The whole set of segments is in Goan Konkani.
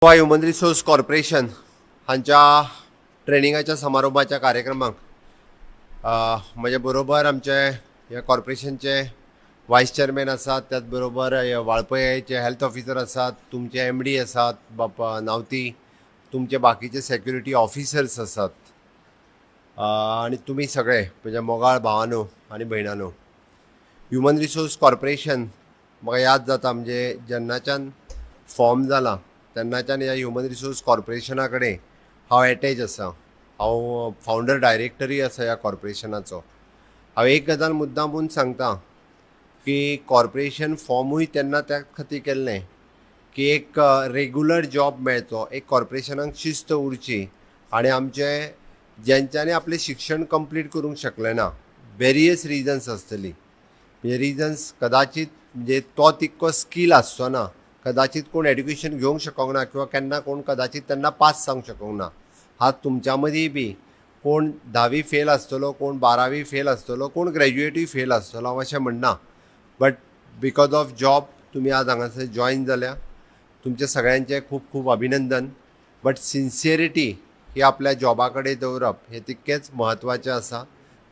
गोवा ह्युमन रिसोर्स कॉर्पोरेशन हांच्या ट्रेनिंगाच्या समारोपाच्या कार्यक्रमाक म्हजे बरोबर आमचे ह्या कॉर्पोरेशनचे वायस चेअरमॅन आसात, त्याच बरोबर वाळपयचे हेल्थ ऑफिसर आसात, तुमचे एमडी आसात बापा नावती, तुमचे बाकीचे सेक्युरिटी ऑफिसर्स आसात आनी तुमी सगळे म्हज्या मोगाळ भावानो आनी भयणानो. ह्युमन रिसोर्स कॉर्पोरेशन म्हाका याद जाता, म्हणजे जेन्नाच्यान फॉर्म जाला तेन्नाच्यान ह्या ह्युमन रिसोर्स कॉर्पोरेशना कडेन हांव एटॅच आसा. हांव फावंडर डायरेक्टरूय आसा ह्या कॉर्पोरेशनाचो. हांव एक गजाल मुद्दामून सांगता की कॉर्पोरेशन फॉर्मूय तेन्ना त्या खातीर केल्लें की एक रेगुलर जॉब मेळचो, एक कॉर्पोरेशनाक शिस्त उरची आनी आमचे जेंच्यांनी आपलें शिक्षण कंप्लीट करूंक शकले ना, वेरियस रिजन्स आसतली, म्हणजे रिजन्स कदाचित म्हणजे तो तितको स्कील आसचो ना, कदाचित कोण एड्युकेशन घेवंक शकोंक ना किंवा केन्ना कोण कदाचित तेन्ना पास जावंक शकोंक ना. हा, तुमच्या मदीं बी कोण धावी फेल आसतलो, कोण बारावी फेल आसतलो, कोण ग्रॅज्युएटूय फेल आसतलो, हांव अशें म्हणना. बट because of job तुमी आज हांगासर जॉयन जाल्या. तुमचें सगळ्यांचें खूब खूब अभिनंदन. बट सिन्सियरिटी ही आपल्या जॉबा कडेन दवरप हें तितकेंच म्हत्वाचें आसा.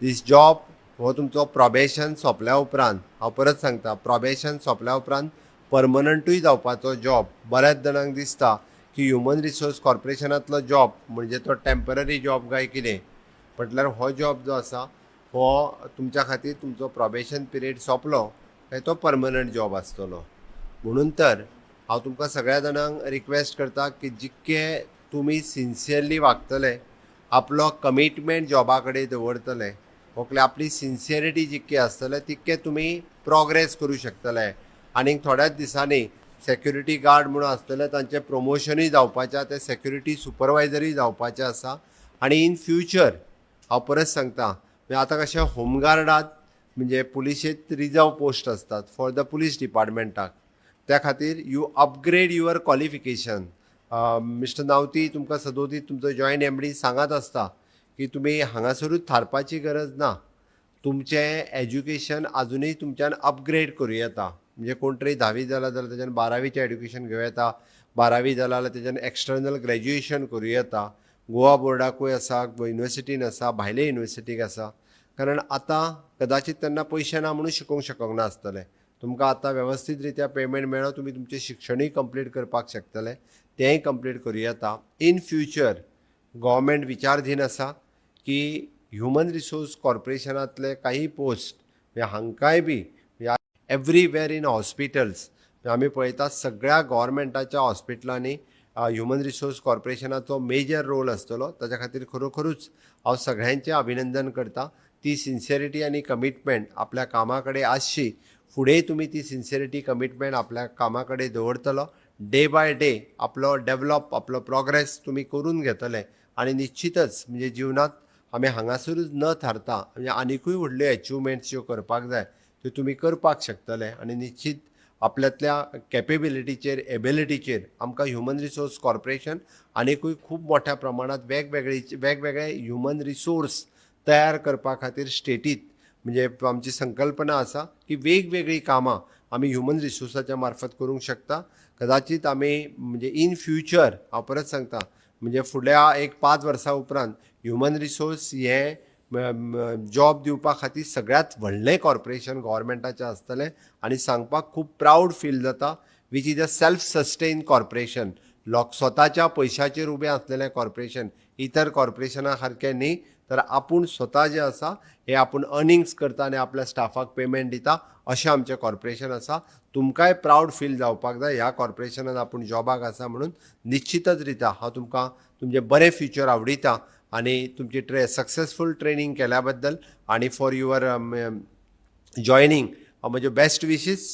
दीस जॉब हो तुमचो प्रोबेशन सोंपल्या उपरांत, हांव परत सांगता, प्रोबेशन सोंपल्या उपरांत परमनंटूय जावपाचो जॉब. बऱ्याच जाणांक दिसता की ह्युमन रिसोर्स कॉर्पोरेशनांतलो जॉब म्हणजे तो टेंपररी जॉब काय कितें. म्हटल्यार हो जॉब जो आसा हो तुमच्या खातीर तुमचो प्रोबेशन पिरियड सोंपलो काय तो परमनंट जॉब आसतलो. म्हणून तर हांव तुमकां सगळ्या जाणांक रिक्वेस्ट करता की जितके तुमी सिन्सियरली वागतले, आपलो कमिटमेंट जॉबा कडेन दवरतले, ओके, आपली सिन्सियरिटी जितकी आसतले तितके तुमी प्रोग्रेस करूं शकतले. आनीक थोड्याच दिसांनी सेक्युरिटी गार्ड म्हणून आसतले, तांचें प्रमोशनूय जावपाचें आसा, ते सेक्युरिटी सुपरवायजरूय जावपाचें आसा. आनी इन फ्युचर हांव परत सांगता, म्हणजे आतां कशें होमगार्डात म्हणजे पुलिशेंत रिजर्व पोस्ट आसतात फॉर the police डिपार्टमेंटाक, त्या खातीर you upgrade your qualification. Mister Navti तुमकां सदोदीत तुमचो जॉयंट एमडी सांगत आसता की तुमी हांगासरूच थारपाची गरज ना, तुमचें एज्युकेशन आजुनूय तुमच्यान अपग्रेड करूं येता. म्हणजे कोण तरी धावी जाला जाल्यार तेज्यान बारावीचें एड्युकेशन घेवं येता, बारावी जाला जाल्यार तेज्यान एक्सटर्नल ग्रॅज्युएशन करूं येता. गोवा बोर्डाकूय आसा, युनिवर्सिटीन आसा, भायले युनिवर्सिटीक आसा. कारण आतां कदाचित तेन्ना पयशे ना म्हणून शिकोवंक शकोंक ना आसतलें. तुमकां आतां वेवस्थीत रित्या पेमेंट मेळ्ळो, तुमी तुमचें शिक्षणूय कंप्लीट करपाक शकतले, तेंय कंप्लीट करूं येता. इन फ्युचर गव्हर्मेंट विचारधीन आसा की ह्युमन रिसोर्स कॉर्पोरेशनांतले काही पोस्ट म्हणजे हांकांय बी एवरीवेर इन हॉस्पिटल्स आमी पळयता, सगळ्या गव्हर्मेंटाच्या हॉस्पिटलांनी ह्युमन रिसोर्स कॉर्पोरेशनाचो मेजर रोल आसतलो. ताच्या खातीर खरोखरूच हांव सगळ्यांचें अभिनंदन करता. ती सिन्सियरिटी आनी कमिटमेंट आपल्या कामा कडेन आसची. फुडें तुमी ती सिन्सियरिटी, कमिटमेंट आपल्या कामा कडेन दवरतलो, डे बाय डे आपलो डेवलप, आपलो प्रोग्रेस तुमी करून घेतले आनी निश्चितच म्हणजे जिवनांत आमी हांगासरूच न थारता म्हणजे आनिकूय व्हडल्यो एचिवमेंट्स ज्यो करपाक जाय त्यो तुमी करपाक शकतले. आनी निश्चित आपल्यांतल्या कॅपेबिलिटीचेर, एबिलिटीचेर आमकां ह्युमन रिसोर्स कॉर्पोरेशन आनिकूय खूब मोठ्या प्रमाणांत वेगवेगळे वेगवेगळे ह्युमन रिसोर्स तयार करपा खातीर स्टेटीत म्हणजे आमची संकल्पना आसा की वेगवेगळीं कामां आमी ह्युमन रिसोर्साच्या मार्फत करूंक शकता. कदाचित आमी म्हणजे इन फ्युचर, हांव परत सांगता, म्हणजे फुडल्या एक 5 वर्सां उपरांत ह्युमन रिसोर्स हें जॉब दिवपा खातीर सगळ्यांत व्हडलें कॉर्पोरेशन गव्हर्मेंटाचें आसतलें. आनी सांगपाक खूब प्रावड फील जाता, which is a self sustain corporation, लोक स्वताच्या पयशाचेर उबें आसलेलें कॉर्पोरेशन, इतर कॉर्पोरेशना सारकें न्ही, तर आपूण स्वता जें आसा हें आपूण अर्निंग्स करता आनी आपल्या स्टाफाक पेमेंट दिता अशें आमचें कॉर्पोरेशन आसा. तुमकांय प्रावड फील जावपाक जाय ह्या कॉर्पोरेशनान आपूण जॉबाक आसा म्हणून. निश्चितच रित्या हांव तुमकां तुमचें बरें फ्युचर आवडिता आनी तुमची सक्सेसफूल ट्रेनींग केल्या बद्दल आनी फॉर your joining हांव म्हज्यो बेस्ट विशीस.